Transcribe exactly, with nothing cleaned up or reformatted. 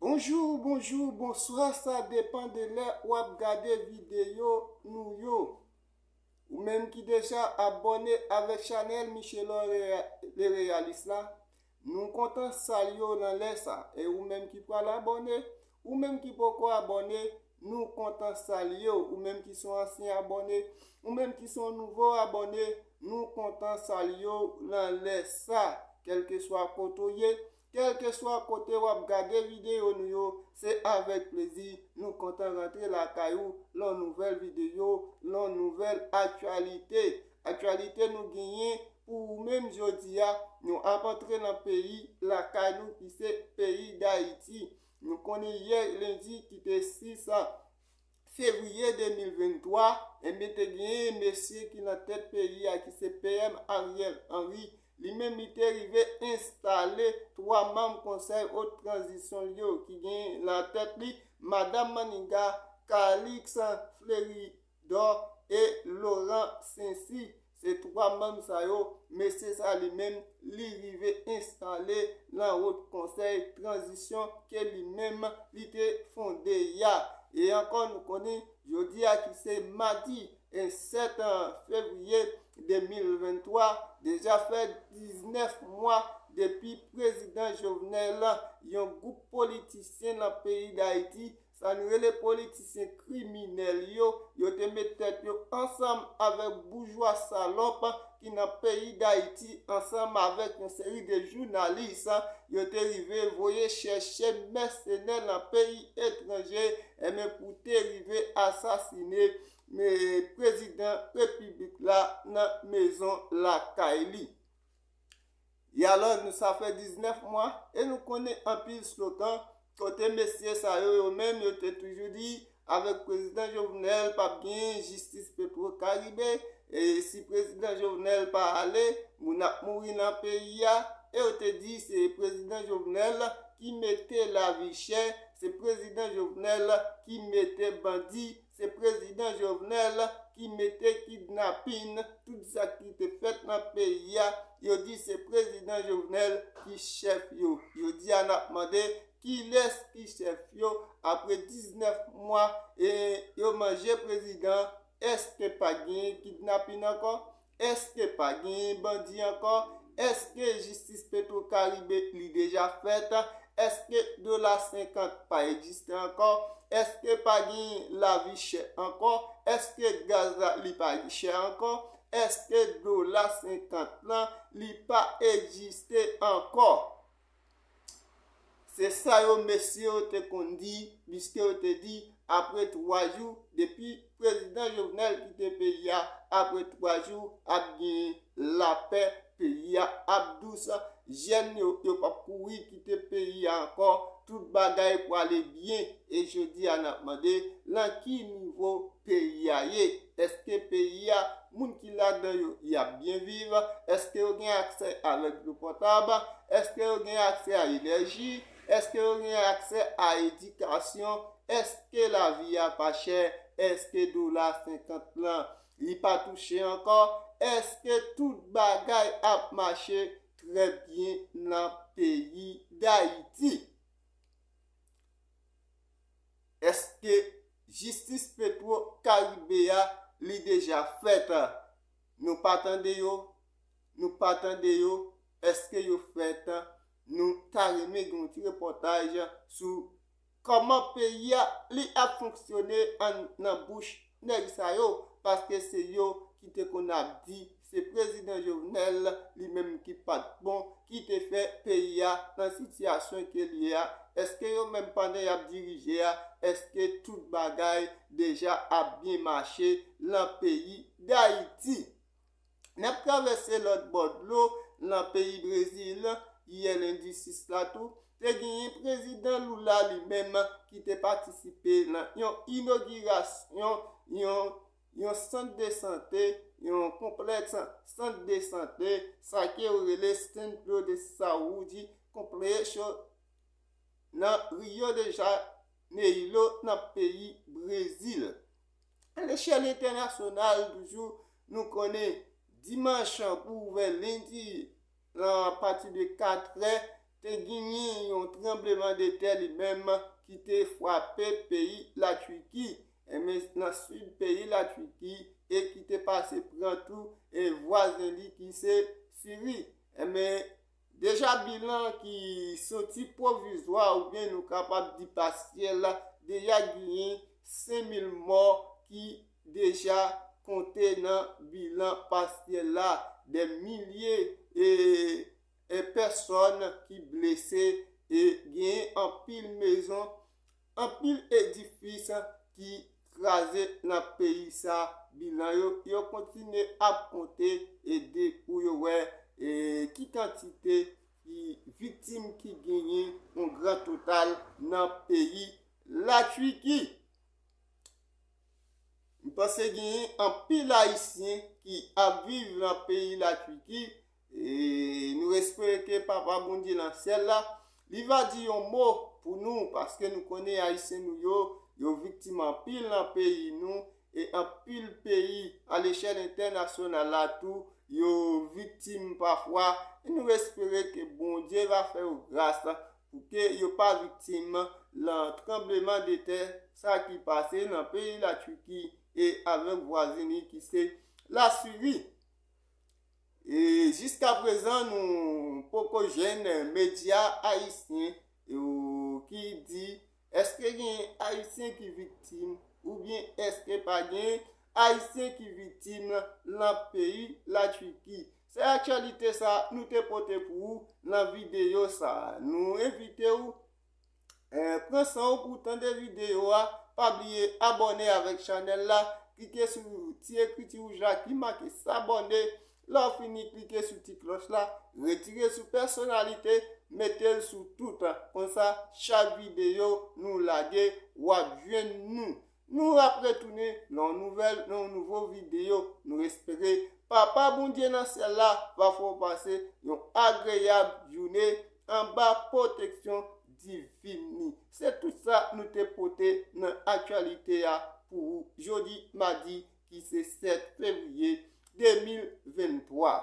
Bonjou, bonjou, bonswa, sa depann de lè w ap gade videyo nou yo. Ou menm ki deja abòne avèk chanèl Michelo Reya-, Le Realis la, nou kontan salye w nan lè sa. E ou menm ki pral abòne, ou menm ki poko abòne, nou kontan salye w. Ou menm ki se yon ansyen abòne, ou menm ki se yon nouvo abòne, nou kontan salye w nan lè sa. Kèlkeswa kote w ye, kèlkeswa kote w ap gade videyo nou yo, se avèk plezi nou kontan rantre lakay ou lan nouvèl videyo, lan nouvèl aktyalite. Aktyalite nou genyen pou ou menm jodi a, nou ap antre nan peyi lakay nou ki se peyi Dayiti. Nou konnen yè lendi ki te sis fevriye de mil venntwa, enben te genyen mesye ki nan tèt peyi a ki se P M Ariel Henry. Li menm li te rive enstale twa manm konsèy wot tranzisyon li yo ki gen lan tèt li Madanm Maniga, Calix Fleuridor e Laurent Saincy. Se twa manm sa yo, mesye sa li menm, li rive enstale lan wot konsèy tranzisyon ke li menm li te fonde a. E ankò nou konnen jodi a ki se madi sèt fevriye de mil venntwa, deja fè diznèf mwa depi prezidan Jovenel, yon gwoup politisyen nan peyi Dayiti, sa nou rele politisyen kriminèl yo, yo te met tèt yo ansanm avèk boujwa salòp ki nan peyi Dayiti, ansanm avèk yon seri de jounalis, yo te rive voye chèche mèsenè nan peyi etranje, enben pou te rive asasine prezidan repiblik la nan mezon lakay li. E alò, nou sa fè diznèf mwa e nou konnen anpil slogan kote mesye sa yo, yo menm, yo te toujou di, avèk prezidan Jovenel p ap gen jistis Petro Caribe, e si prezidan Jovenel pa ale, moun ap mouri nan peyi a, e yo te di se prezidan Jovenel ki mete lavi chè, se prezidan Jovenel ki mete bandi, se prezidan Jovenel ki mete kidnapin, tout sa ki te fèt nan peyi a, yo di se prezidan Jovenel ki chèf yo. Jodi a n ap mande kilès ki chèf yo apre diznèf mwa e yo manje prezidan, èske pa gen kidnapin ankò? Èske pa gen bandi ankò? Èske jistis Petro Caribe li deja fèt? Èske dola senkant pa egziste ankò? Èske pa gen lavi chè ankò? Èske gaz la li pa chè ankò? Èske dola senkant lan li pa egziste ankò? Se sa yo mesye yo te konn di, piske yo te di, apre twa jou, depi prezidan Jovenel kite peyi a, apre twa jou, ap gen lapè, peyi a ap dous, jèn yo, yo p ap kouri kite peyi a ankò, tout bagay pwale byen, e jodi a n ap mande, lan ki nivo peyi a ye? Èske peyi a, moun ki ladan yo, y ap byen viv? Èske yo gen aksè avèk dlo potab? Èske yo gen aksè a enèji? Èske yo gen aksè a edikasyon? Èske lavi a pa chè? Èske dola senkant lan, li pa touche ankò? Èske tout bagay ap mache trè byen nan peyi Dayiti? Èske jistis Petro Caribe a, li deja fèt? Nou pa tande yo, nou pa tande yo, èske yo fèt? Nou ta renmen gen yon ti repòtaj sou kòman peyi a, li ap fonksyone an, nan bouch nèg sa yo, paske se yo ki te konn ap di se prezidan Jovenel li menm ki pa t bon, ki te fè peyi a nan sitiyasyon ke l ye a. Èske yo menm pandan y ap dirije a, èske tout bagay deja ap byen mache lan peyi Dayiti? N ap travèse lòt bò dlo, lan peyi Brezil, yè lendi sis la tou, te genyen prezidan Lula li menm ki te patisipe lan yon inogirasyon, yon, yon sant de sante, yon konplèks sant de sante, sa ke yo rele Centro de Saúde Complexo, nan Rio de Janeiro, nan peyi Brezil. A lechèl entènasyonal toujou, nou konnen dimanch pou ouvè lendi, a pati de katrè, te genyen yon tranblemanntè li menm ki te frape peyi Latwiki, enben nan sid peyi Latwiki, e ki te pase pran tou e vwazen li ki se Siri. Enben, deja bilan ki soti pwovizwa oubyen nou kapab di pasyèl, deja genyen senk mil mò ki deja konte nan bilan pasyèl la, dè milye e e pèsòn ki blese e genyen anpil mezon, anpil edifis ki kraze nan peyi sa. Bilan yo, yo kontinye ap konte e de pou yo wè e ki kantite ki viktim ki genyen yon gran total nan peyi Latwiki. M panse genyen anpil Ayisyen ki ap viv nan peyi Latwiki. E nou espere ke Papa Bondye nan syèl la, li va di yon mo pou nou, paske nou konnen Ayisyen nou yo, yo viktim anpil nan peyi nou, e anpil peyi alechèl entènasyonal la tou, yo viktim pafwa. E nou espere ke Bondye va fè yo gras pou ke yo pa viktim lan tranblemanntè sa ki pase nan peyi Latwiki e avèk vwazen li ki se Lasiri. E jiskaprezan, nou poko jwenn medya ayisyen yo ki di èske gen Ayisyen ki viktim oubyen èske pa gen Ayisyen ki viktim lan peyi Latwiki. Se aktyalite sa nou te pote pou ou nan videyo sa. Nou envite ou, eh, pran san ou pou tande videyo a, pa bliye abòne avèk chanèl la, klike sou ti ekriti wouj la ki make s'abonner. Lè w fini, klike sou ti klòch la, retire sou pèsonalite, mete l sou tout. Konsa, chak videyo nou lage, w ap jwenn nou. Nou ap retounen nan yon nouvèl, nan yon nouvo videyo. Nou espere Papa Bondye nan syèl la va fè w pase yon agreyab jounen anba pwoteksyon divin li. Se tout sa nou te pote nan aktyalite a pou ou jodi madi ki se sèt fevriye de mil venntwa.